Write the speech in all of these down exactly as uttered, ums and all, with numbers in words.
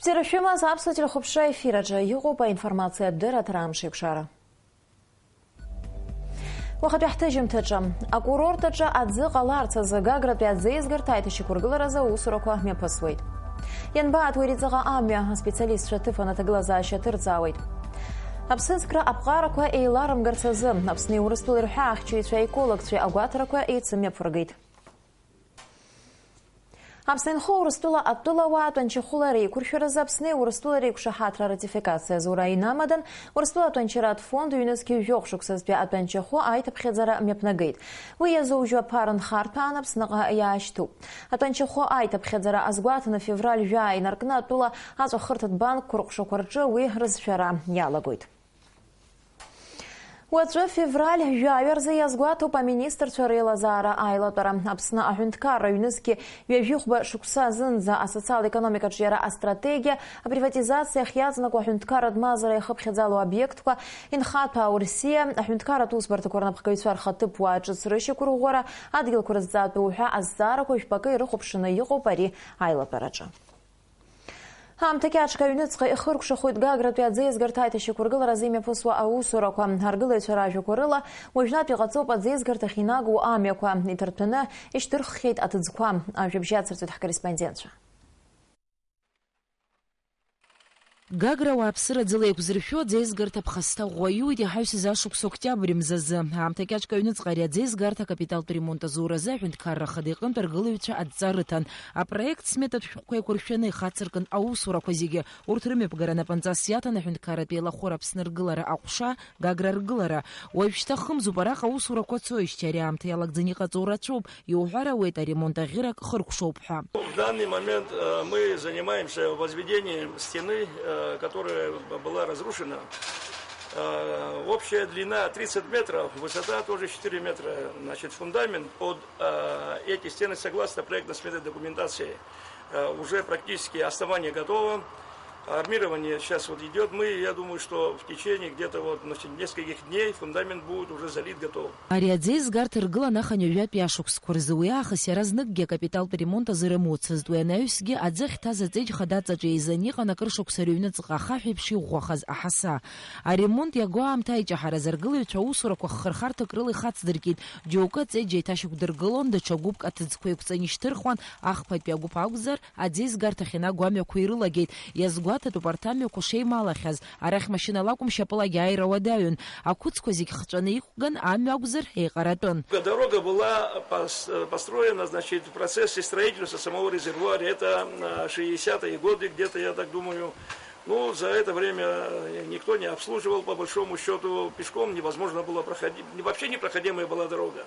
Шәара шәымаз аԥсуа телехәаԥшра ефир аҿы иҟоуп аинформациатә дырраҭара Амш еиқәшара. Уахатәи ҳҭыжьымҭаҿы, акурорт аҿы аӡы ҟаларц азы Гагратәи аӡеизгарҭа аиҭашьақәыргыларазы аусурақәа мҩаԥысуеит. Ианбаатуеи ари ҵаҟа амҩа, аспециалистцәа ҭыԥан аҭагылазаашьа ҭырҵаауеит. Аԥсыӡкра аԥҟарақәа еиларымгарц азы Аԥсни Урыстәылеи рҳәаахьчаҩцәеи аекологцәеи агәаҭарақәа еицымҩаԥыргеит. Аԥсны инхо Урыстәыла атәылауаа атәанчахәыла реиқәыршәаразы Аԥсни Урыстәылеи реиқәшаҳаҭра аратификациа азура инамадан, Урыстәыла атәанчаратә фонд ҩнызқьи жәохә шықәсазтәи атәанчахәы аиҭаԥхьаӡара мҩаԥнагеит. Уи иазужьу аԥара нхарҭәаан Аԥсныҟа иаашьҭуп. Атәанчахәы аиҭаԥхьаӡара азгәаҭаны февраль жәаа инаркны атәыла аҵәахырҭатә банкқәа рҟәшақәа рҿы уи рызшәара иалагоит. Уаҵәы, февраль жәаҩа рзы, иазгәаҭоуп аминистрцәа реилазаара аилатәара. Аԥсны аҳәынҭқарра ҩнызқьи ҩажәихәба шықәса азынӡа асоциал-економикаҿы иара астратегиа, априватизациа ахьиаҵанакуа аҳәынҭқарратә мазара иахыԥхьаӡало аобиектқәа, инхаҭәаау рсиа, аҳәынҭқарратә усбарҭақәа рнапхгаҩцәа рхаҭыԥуаа ҿыц рышьақәырӷәӷәара, адгьылқәа рызҵаатәу уҳәа азҵаарақәа жәпакы ирыхәаԥшны иҟоуп ари аилатәараҿы. Аамҭа кьаҿк аҩныҵҟа ихыркәшахоит Гагратәи аӡеизгарҭа аиҭашьақәыргыларазы имҩаԥысуа аусурақәа. Аргылаҩцәа ражәақәа рыла, уажәнатә иҟаҵоуп аӡеизгарҭахь инагоу амҩақәа, иҭарҭәаны ишьҭырххьеит аҭыӡқәа. Ажәабжь иацырҵоит ҳкорреспондентцәа. Гагра ауааԥсыра ӡыла еиқәзыршәо аӡеизгарҭа ԥхасҭа ӷәӷәа иуит иҳаҩсыз ашықәс октиабр мзазы. Аамҭа кьаҿк аҩныҵҟа ари аӡеизгарҭа акапиталтә ремонт азуразы аҳәынҭқарра ахада иҟынтә аргылаҩцәа адҵа рыҭан. Апроект сметатә шәҟәқәа еиқәыршәаны ихацыркын аусурақәа зегьы. Урҭ рымҩаԥгара напынҵас иаҭан аҳәынҭқарратә еилахәыра Аԥсны ргылара аҟәша, Гагра ргылара. Уажәшьҭа хымзуп араҟа аусурақәа цоижьҭеи ари аамҭа иалагӡаны иҟаҵоу рацәоуп, иуҳәар ауеит аремонт аӷьырак хыркәшоуп ҳәа. В данный момент, э, мы занимаемся возведением стены, э, которая б-, была разрушена. Э, общая длина тридцать метров, высота тоже четыре метра. Значит, фундамент под, э, эти стены, согласно проектно-сметной документации, э, уже практически основание готово. Армирование сейчас вот идёт. Мы, я думаю, что в течение где-то вот, значит, нескольких дней фундамент будет уже залит, готов. Ари аӡеизгарҭа ргылан ахынҩажәатәи ашықәсқәа рзы. Уи аахыс иаразныкгьы акапиталтә ремонт азы рымуцызт. Уи анаҩсгьы аӡы ахьҭаз аҵеџь хада аҵаҿы еизаны иҟан акыр шықәса рыҩныҵҟа ахаҳә еиԥш иӷәӷәахаз аҳаса. Аремонт иаго аамҭа аиҷаҳараз аргылаҩцәа аусурақәа ххырхарҭак рыла ихацдыркит. Џьоукы аҵеџь еиҭашьақәдыргылон, даҽа гәыԥк аҭыӡқәа еиқәҵаны ишьҭырхуан, ахԥатәи агәыԥ акәзар, аӡеизгарҭахь ианагу амҩақәа ирылагеит. Иазгәаҭатәуп арҭ амҩақәа шеималахьаз. Арахь машьынала акәым, шьапылагьы ааира уадаҩын. Ақәыцқәа зегь хҵәаны иқәган, амҩа акәзар, еиҟаратәын. Дорога была пос-, построена, значит, в процессе строительства самого резервуара. Это, э, шестидесятые годы где-то, я так думаю. Ну, за это время, э, никто не обслуживал, по большому счёту, пешком невозможно было проходить, не, вообще непроходимая была дорога.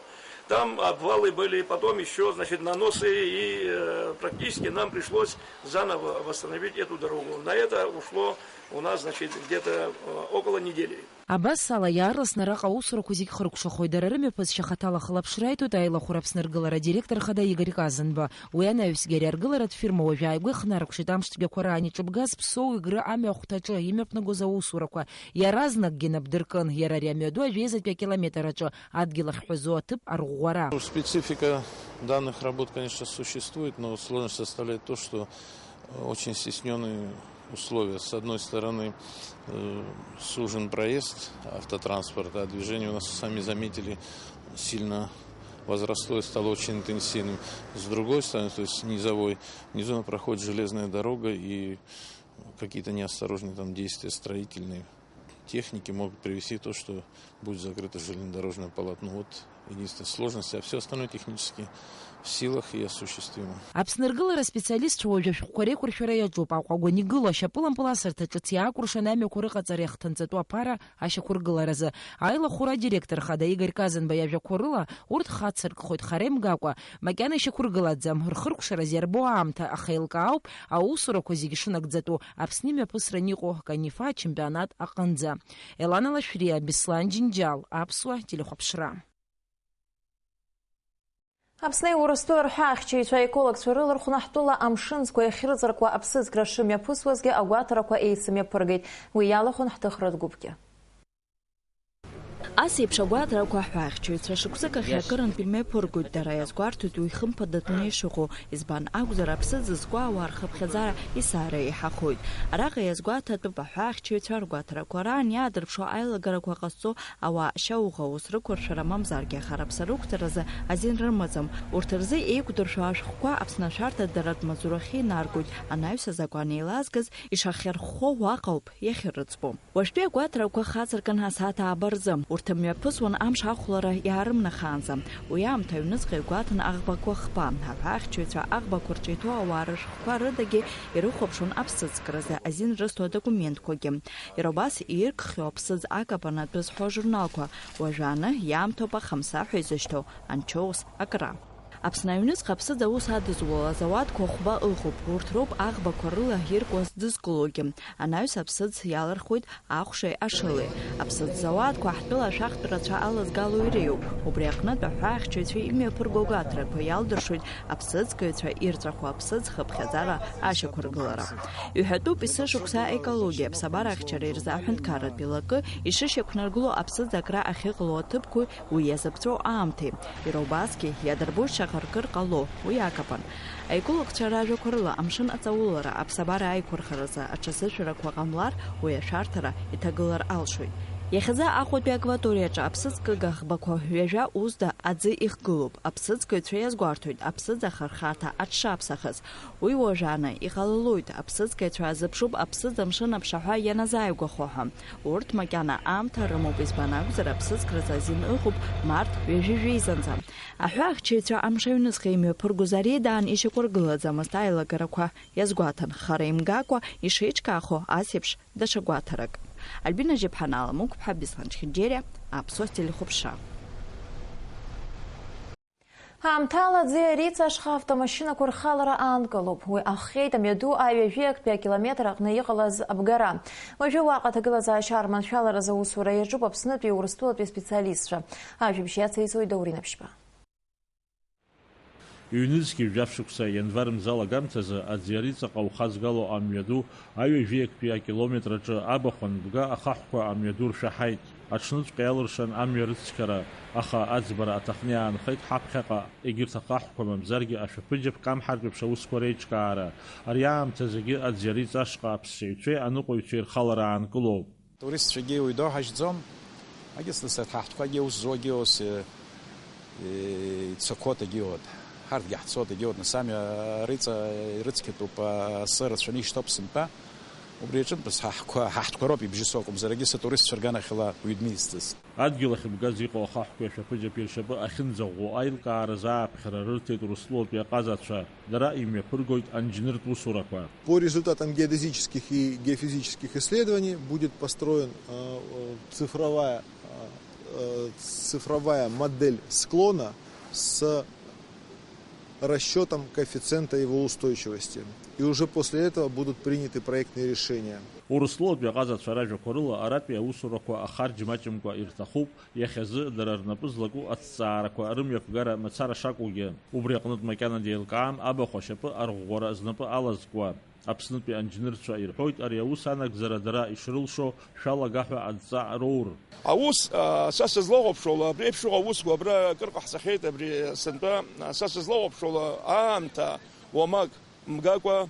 Там обвалы были, потом ещё, значит, наносы, и, э, практически нам пришлось заново восстановить эту дорогу. На это ушло у нас, значит, где-то, э, около недели. Абас ала, иаарласны араҟа аусурақәа зегь хыркәшахоит. Дара рымҩаԥысшьа хаҭала ахылаԥшра аиҭоит аилахәыра Аԥсны аргылара адиректор хада Игорь Казанба. Уи анаҩсгьы ари аргыларатә фирма уажә ааигәа ихнаркәшеит, амш цәгьақәа раан иҿыбгаз Ԥсоу Егры амҩа ахәҭаҿы имҩаԥнагоз аусурақәа. Иаразнакгьы нап дыркын, иара ари амҩаду ажәеизатәи акилометр аҿы, адгьыл ахьҳәазо аҭыԥ арӷәӷәара. Специфика данных работ, конечно, существует, но сложность составляет то, что, э, очень стеснённые условия. С одной стороны, э, сужен проезд автотранспорта, а движение у нас, сами заметили, сильно возросло и стало очень интенсивным. С другой стороны, то есть низовой, внизу проходит железная дорога, и какие-то неосторожные там действия строительные техники могут привести к тому, что будет закрыто железнодорожное полотно. Вот единственная сложность, а всё остальное технически в силах и осуществимо. Аԥсны аргылара аспециалистцәа уажә ашәҟәқәа реиқәыршәара иаҿуп. Аҟәа агәанигыло ашьапылампыл асырҭа ҿыц иаакәыршан амҩақәа рыҟаҵара иахҭынҵатәу аԥара ашьақәыргыларазы. Аилахәыра адиректор хада Игорь Казанба иажәақәа рыла, урҭ хацыркхоит хара имгакәа, макьана ишьақәыргылаӡам, рхыркәшараз иарбоу аамҭа ахеилкаауп, аусурақәа зегьы шынагӡатәу Аԥсны имҩаԥысран иҟоу аканифа ачемпионат аҟынӡа. Елана Лашәриа, Беслан Џьынџьал, Аԥсуа телехәаԥшра. Аԥсни Урыстәылеи рҳәаахьчаҩцәа аекологцәа рылархәны ҳтәыла амшынҵқәа иахьрыҵаркуа аԥсыӡкра шымҩаԥысуазгьы агәаҭарақәа еицымҩаԥыргеит. Уи иалахәын ҳҭыхратә гәыԥгьы. Ас еиԥш агәаҭарақәа аҳәаахьчаҩцәа шықәсык ахь акырынтә имҩаԥыргоит, дара иазгәарҭоит уи хымԥадатәны ишыҟоу, избан акәзар, аԥсыӡ зку ауаа рхыԥхьаӡара есааира еиҳахоит. Араҟа иазгәаҭатәуп аҳәаахьчаҩцәа ргәаҭарақәа раан иаадырԥшуа аилагарақәа ҟазҵо ауаа шьауӷа аус рықәыршәара мамзаргьы ахараԥса рықәҵаразы азин рымаӡам. Урҭ рзы еиқәдыршәо ашәҟәқәа Аԥсны ашәарҭадаратә маҵзурахьы инаргоит, анаҩс азакәан еилазгаз ишахьырхәхо уаҟа ауп иахьырыӡбо. Уажәтәи агәаҭарақәа хацыркын асааҭ ааба рзы. Урҭ мҩаԥысуан амш ахәлара иаарымнахаанӡа. Уи аамҭа аҩныҵҟа игәаҭан аӷбақәа хԥа. Аҳәаахьчаҩцәа аӷбақәа рҿы иҭоу ауаа рышәҟәқәа рыдагьы ирыхәаԥшуан аԥсыӡкразы азин рызҭо адокументқәагьы. Иара убас иркхьоу аԥсыӡ акапан атәы зҳәо ажурналқәа. Уажәааны иаамҭоуп ахамса ҳәа изышьҭоу анчоус акра. Аԥсны аҩныҵҟа аԥсыӡ аус адызуло азауадқәа хәба ыҟоуп, урҭ роуп аӷбақәа рыла иркуа здызкылогьы. Анаҩс аԥсыӡ иалырхуеит ахәшеи ашылеи. Аԥсыӡ зауадқәа ҳтәыла ашәахтә рацәа алазгало иреиуоуп. Убри аҟнытә аҳәаахьчаҩцәа имҩаԥырго агәаҭарақәа иалдыршоит аԥсыӡкыҩцәа ирҵәаху аԥсыӡ хыԥхьаӡара ашьақәыргылара. Иҳәатәуп есышықәса аекологиа аԥсабара ахьчара ирзы аҳәынҭқарратә илакы ишышьақәнаргыло аԥсыӡ акра ахьыҟало аҭыԥқәеи уи иазыԥҵәоу аамҭеи, иара убасгьы иадырбоит шаҟа ркыр ҟало, уи акапан. Аекологцәа ражәақәа рыла, амшын аҵаулара аԥсабара аиқәырхаразы аҽазышәарақәа ҟамлар, уи ашәарҭара иҭагылар алшоит. Иахьазы Аҟәатәи акваториаҿы аԥсыӡ кыга ӷбақәа ҩажәа узда аӡы ихгылоуп. Аԥсыӡкыҩцәа иазгәарҭоит аԥсыӡ ахырхарҭа аҽшаԥсахыз. Уи уажәааны иҟалалоит, аԥсыӡкыҩцәа азыԥшуп аԥсыӡ амшын аԥшаҳәа ианазааигәахо ҳәа. Урҭ макьана аамҭа рымоуп, избан акәзар, аԥсыӡкразы азин ыҟоуп март ҩажәи жәеизанӡа. Аҳәаахьчаҩцәа амш аҩныҵҟа имҩаԥыргоз ари даан ишьақәыргылаӡамызт аилагарақәа иазгәаҭан, хара имгакәа ишеиҿкаахо ас еиԥш даҽа гәаҭарак. Альбина Жьаԥҳан, Алам Уқәԥҳа, Беслан Чхиџьериа, Аԥсуа телехәаԥшра. Аамҭала аӡи ариҵа ашҟа автомашьынақәа рхалара аанкылоуп. Уи ахҟьеит амҩаду аҩажәи актәи акилометр аҟны иҟалаз абгара. Уажәы уаҟа аҭагылазаашьа арманшәаларазы аусура иаҿуп Аԥснытәи Урыстәылатәи специалистцәа. Ажәабжь иациҵоит Даур Инаԥшьба. Ҩнызқьи жәаф шықәса ианвар мза алагамҭазы аӡи ариҵаҟа ухазгало амҩаду аҩажәи актәи акилометр аҿы абахә анбга ахаҳәқәа амҩаду ршәаҳаит. Аҽныҵәҟьа иалыршан амҩа рыцқьара, аха аӡбара аҭахны иаанхеит ҳаԥхьаҟа егьырҭ ахаҳәқәа мамзаргьы ашәаԥыџьаԥ камҳартә еиԥш аусқәа реиҿкаара. Ари аамҭа зегьы аӡи ариҵа ашҟа аԥсшьаҩцәеи аныҟәаҩцәеи рхалара аанкылоуп. Туристцәагьы уи доуҳажьӡом, агьыцласырҭ ҳаҳҭқәагьы аус зуагьы ус, э, э, ицақәоит агьиуеит. Ҳарҭгьы ҳцоит агьиуеит, нас амҩа рыҵа ирыцқьатәуп, асы рацәаны ишьҭоуп сынтәа. Убри аҿынтәыз ҳаҳқәа, ҳаҳҭқәа роуп ибжьысуа акәымзар, агьыс атуристцәа рганахьала уаҩ дмиӡӡац. Адгьыл ахьыбгаз иҟоу ахаҳәқәеи ашәаԥыџьаԥи ршьапы ахьынӡаӷәӷәоу аилкааразы ааԥхьара рырҭеит Урыстәылатәи аҟазацәа. Дара имҩаԥыргоит анџьныртә усурақәа. По результатам геодезических и геофизических исследований будет построен, э, э, цифровая, э, э, цифровая модель склона с расчётом коэффициента его устойчивости. И уже после этого будут приняты проектные решения. Урыстәылатәи аҟазацәа ражәақәа рыла, аратәи аусурақәа ахарџь маҷымкәа ирҭахуп, иахьазы дара рнапы злаку аҭҵаарақәа рымҩаԥгара мацара шакәугьы. Убри аҟнытә макьана деилкаам абахә ашьапы арӷәӷәара знапы алазкуа. Аԥснытәи анџьнырцәа ирҳәоит, ари аус анагӡара дара ишрылшо шәалагаҳәа адҵа роур. Аус, а, са сызлахәаԥшуала, абри еиԥш иҟоу аусқәа абра акыр ҟаҳҵахьеит, абри сынтәа, а, са сызлахәаԥшуала аамҭа уамак мгакәа,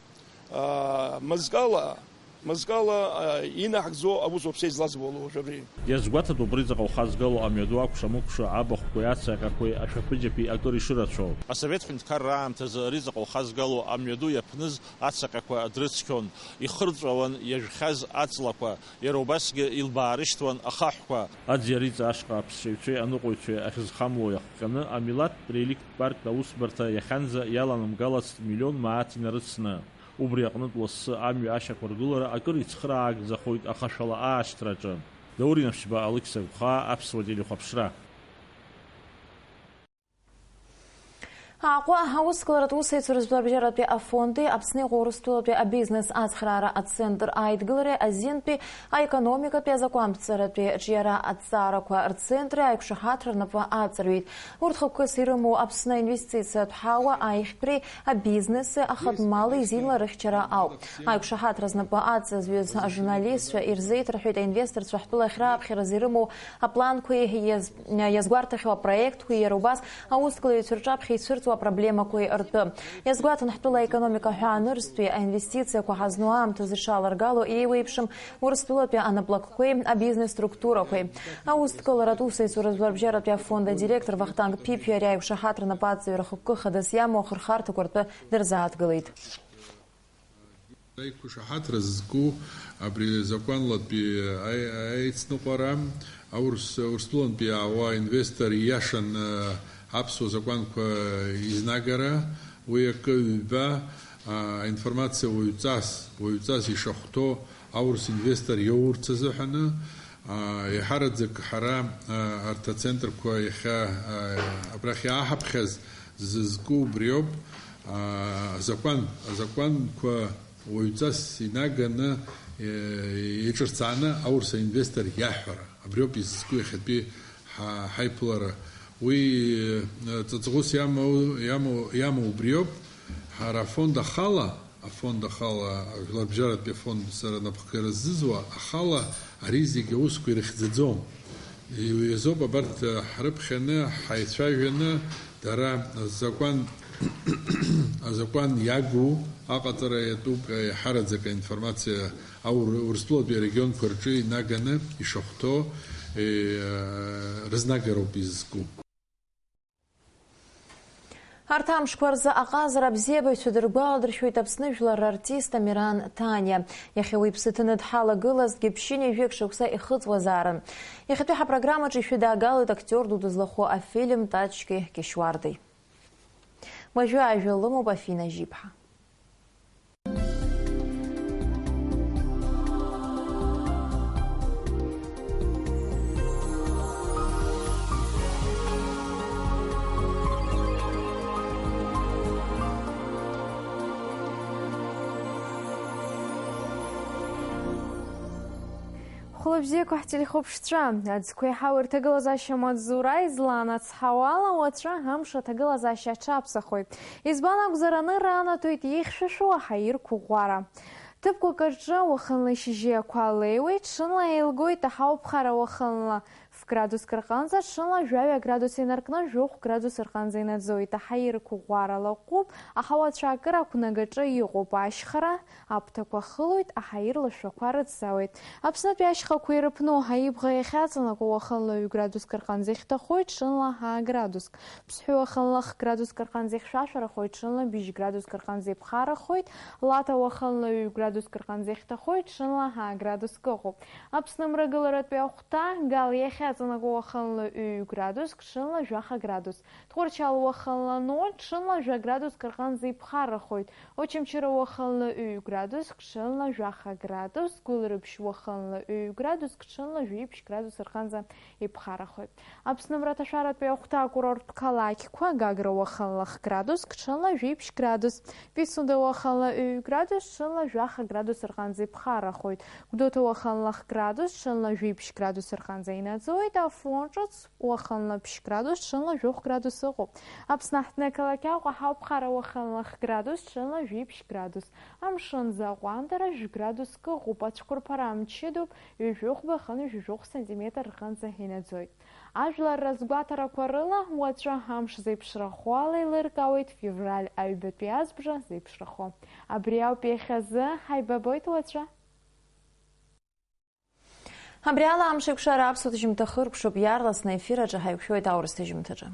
а, мызкала, мызкала, а, инаҳгӡо аус уаԥсеит злаӡбо уажә абри. Иазгәаҭатәуп рыҵаҟа ухазгало амҩаду акәша-мыкәша абахәқәеи ацаҟьақәеи ашәаԥыџьаԥи акыр ишырацәоу. Асовет ҳәынҭқарра аамҭазы рыҵаҟа ухазгало амҩаду иаԥныз ацаҟьақәа дрыцқьон, ихырҵәауан иажәхьаз аҵлақәа, иара убасгьы илбаарышьҭуан ахаҳәқәа. Аӡиариҵа ашҟа аԥсшьаҩцәеи аныҟәаҩцәеи ахьызхамло иахҟьаны амилаҭтә реликттә парктә аусбарҭа иахьанӡа иаланамгалацт миллион мааҭ инарыцны. Убри аҟнытә лассы амҩа ашьақәыргылара акыр ицхыраагӡахоит ахашәала аашьҭраҿы. Даур Инаԥшьба, Алықьса Гәхаа, Аԥсуа телехәаԥшра. Аҟәа аусқәларатә усеицуразтәи абжьаратәи афонди Аԥсны иҟоу Урыстәылатәи абизнес ацхраара ацентр аидгылареи азинтәи аекономикатәи азакәанԥҵаратәи ҿиара аҭҵаарақәа рцентри аиқәшаҳаҭра рнапы аҵарҩит. Урҭ хықәкыс ирымоу Аԥсны аинвестициатә ҳауа аихтәреи абизнеси ахатә мали изинла рыхьчара ауп. Аиқәшаҳаҭра знапы аҵазҩыз ажурналистцәа ирзеиҭарҳәеит аинвесторцәа ҳтәыла ахьрааԥхьараз ирымоу апланқәеи иаз-, иазгәарҭахьоу апроектқәеи, иара убас аусҭгылаҩцәа рҿаԥхьа ицәырҵуа апроблемақәеи ртәы. Иазгәаҭан ҳтәыла аекономика ҳәаа нырцәтәи аинвестициақәа ҳазну аамҭазы ишаларгало еиуеиԥшым Урыстәылатәи анаплакқәеи абизнес структурақәеи. Аусҭгыларатә усеицуразтәи абжьаратәи афонд адиректор Вахтанг Ԥиԥиа ари аиқәшаҳаҭра напаҵаҩра хықәкы хадас иамоу ахырхарҭақәа ртәы дырзааҭгылеит. Аиқәшаҳаҭра зызку абри азакәанлатәи аи-, аицныҟәара аурыс, Урыстәылантәи иаауа инвестор ииашан, э, аԥсуа закәанқәа изнагара, уи акы ҩба, а, аинформациа уаҩҵас, уаҩҵас ишахәҭоу аурыс инвестор иоурц азыҳәаны, а, еиҳараӡак ҳара, а, арҭ ацентрқәа иахьа, а, абрахь иааҳаԥхьаз зызку убриоуп, а, азакәан, азакәанқәа уаҩҵас инаганы, е, еиҿырцааны аурыс аинвестор иаҳәара. Абриоуп изызку иахьатәи ҳа-, ҳаиԥылара. Уи, э, ҵаҵӷәыс иамоу, иамоу, иамоу убриоуп. Ҳара афонд ахала, афонд ахала, ажәларбжьаратәи афонд сара напхгара ззызуа, ахала ари зегьы аусқәа ирыхьӡаӡом. Уи азоуп абарҭ, э, ҳрыԥхьаны, ҳаицәажәаны, дара азакәан, азакәан иагу аҟаҵара иатәуп, э, еиҳараӡак аинформациа аур-, Урыстәылатәи арегионқәа рҿы инаганы ишахәҭоу, э, рызнагароуп изызку. Арҭ амшқәа рзы аҟазара абзиабаҩцәа дыргәаладыршәоит Аԥсны жәлар рартист Амиран Ҭаниа. Иахьа уи иԥсы ҭаны дҳалагылазҭгьы ԥшьынҩажәеик шықәса ихыҵуазаарын. Иахьатәи ҳапрограммаҿы ишәыдаагалоит актиор ду дызлахәу афильм Тачки Кьышьуардаҩ. Уажәы ажәа лымоуп Афина Жьиԥҳа. Хәлыбзиақәа ҳтелехәаԥшцәа, аӡқәеи ҳауа рҭагылазаашьа амаҵзура изланацҳауала, уаҵәы амш аҭагылазаашьа аҽаԥсахуеит. Избан акәзар, анырра анаҭоит ихьшәашәо аҳаирқәа ӷәӷәара. Ҭыԥқәак рҿы уахынла ишьыжьы ақәа леиуеит, ҽынла еилгоит, аҳауа ԥхара уахынла ф-градуск рҟынӡа, ҽынла жәаҩа градус инаркны, жәохә градус рҟынӡа инаӡоит. Аҳаирқәа ӷәӷәара лаҟәуп, аҳауа ацәаакыра ақәнагаҿы иҟоуп, ашьхара аԥҭақәа хылоит, аҳаир лашәақәа рыцзаауеит. Аԥснытәи ашьхақәа ирыԥну аибӷа иахьаҵанакуа уахынла ҩ-градуск рҟынӡа ихьҭахоит, ҽынла ҳа-градуск. Ԥсҳәы уахынла х-градуск рҟынӡа ихьшәашәарахоит, ҽынла быжь градуск рҟынӡа иԥхарахоит, Лаҭа уахынла ҩ градуск рҟынӡа ихьҭахоит, ҽынла ҳа-градуск ыҟоуп. Аԥсны мрагыларатәи ахәҭа, Гал иахьаҵанакуа уахынла ҩ градуск, ҽынла жәаха градус. Тҟәарчал уахынла ноу, ҽынла жәа градуск рҟынӡа иԥхаррахоит. Очамчыра уахынла ҩ градуск, ҽынла жәаха градус. Гәылрыԥшь уахынла ҩ градуск, ҽынла жәиԥшь градус рҟынӡа иԥхаррахоит. Аԥсны мраҭашәаратәи ахәҭа акурорттә қалақьқәа, Гагра уахынла х градуск, ҽынла жәиԥшь градус. Пицунда уахынла ҩ градус, ҽынла жәаха градус рҟынӡа иԥхаррахоит. Гәдоуҭа уахынла х градус, ҽынла жәиԥшь градус рҟынӡа инаӡоит. Афон ҿыц уахынла ԥшь градус, ҽынла жәохә градус ыҟоуп. Аԥсны аҳҭнықалақь Аҟәа ҳауп ԥхара уахынла х градус, ҽынла жәиԥшь градус. Амшын аӡы аҟәандара жәградуск ыҟоуп, ацәқәырԥара мчыдоуп, ҩажәи хәба хынҩажәи жәохә сантиметр рҟынӡа инаӡоит. Ажәлар разгәаҭарақәа рыла, уаҵәы амш зеиԥшрахо ала еилыркаауеит февраль аҩбатәи азбжа зеиԥшрахо. Абри ауп иахьазы, ҳаибабоит уаҵәы. Абри ала амш еиқәшара аԥсуа ҭыжьымҭа хыркәшоуп, иаарласны аефир аҿы ҳаиқәшәоит аурыс ҭыжьымҭаҿы.